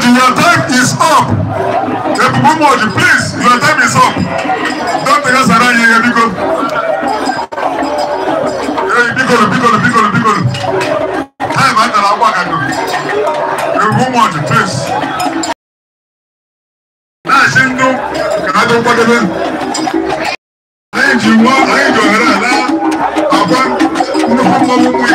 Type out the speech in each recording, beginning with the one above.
Your time is up. Please, your time is up. Don't take us around here, Biko. Hey, Biko, Biko, Biko, Biko. Time I tell you what I do. Please. Now, Shindu, can I go back again? I do want, I do I want to.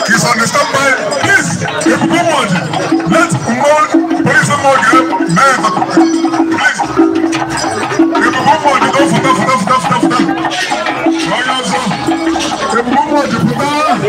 He's on the standby. Please, if you want, let more police more man. Please, if you want, you don't for that. If you want, you put that.